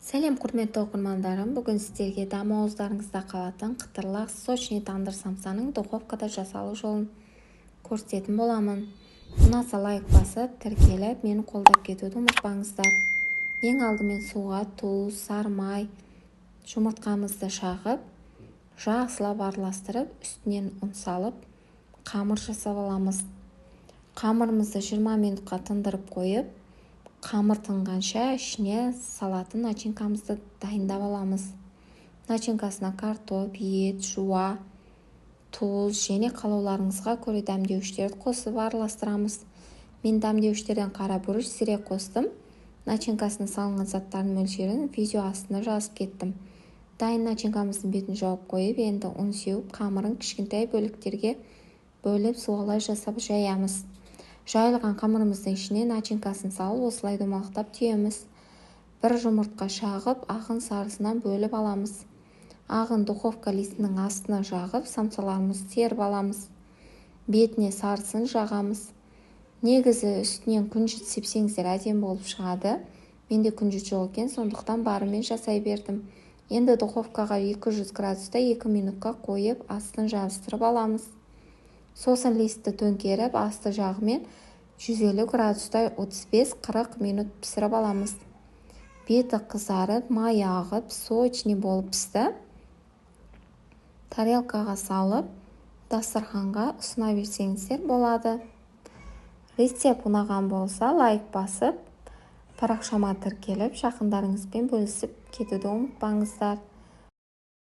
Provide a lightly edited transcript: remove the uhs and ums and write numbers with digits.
Сәлем, құрметті оқырмандарым! Бүгін сіздерге дәмі ауыздарыңызда қалатын қытырлақ сочный тандыр самсаның духовкада жасалу жолын көрсететін боламын. Ұнаса, лайк басып, тіркеліп, мені қолдап кетуді ұмытпаңыздар. Ең алдымен суға тұз, сары май, жұмыртқамызды шағып, жақсылап араластырып, үстінен ұн салып, қамыр жасап аламыз. Қамырымызды 20 минутқа тындырып қойып, қамыр тынғанша ішіне салатын начинкамызды дайындап аламыз. Начинкасына картоп, ет, жуа, тұз және қалауларыңызға көре дәмдеуіштерді қосып араластырамыз. Мен дәмдеуіштерден қара бұрыш, зіре қостым. Начинкасына салынған заттардың мөлшерін видео астына жазып кеттім. Дайын начинкамыздың бетін жауып қойып, енді ұн сеуіп, қамырын кішкентай бөліктерге бөліп, зуалай жасап жаямыз. Жайылған қамырымыздың ішіне начинкасын салып, осылай домалақтап түйеміз. Бір жұмыртқа шағып, ағын сарысынан бөліп аламыз. Ағын духовка листінің астына жағып, самсаларымызды теріп аламыз. Бетіне сарысын жағамыз. Негізі үстінен күнжіт сепсеңіздер, әдемі болып шығады. Менде күнжіт жоқ екен, сондықтан барымен жасай бердім. Енді духовкаға 200 градуста 2 минутқа қойып, астын жабыстырып аламыз. Сосын листті төңкеріп, асты жағымен 150 градуста 35-40 минут пісіріп аламыз. Беті қызарып, майы ағып, сочный болып пісті. Тарелкаға салып, дастарханға ұсына берсеңіздер болады. Рецепт ұнаған болса, лайк басып, парақшама тіркеліп, жақындарыңызбен бөлісіп кетуді ұмытпаңыздар.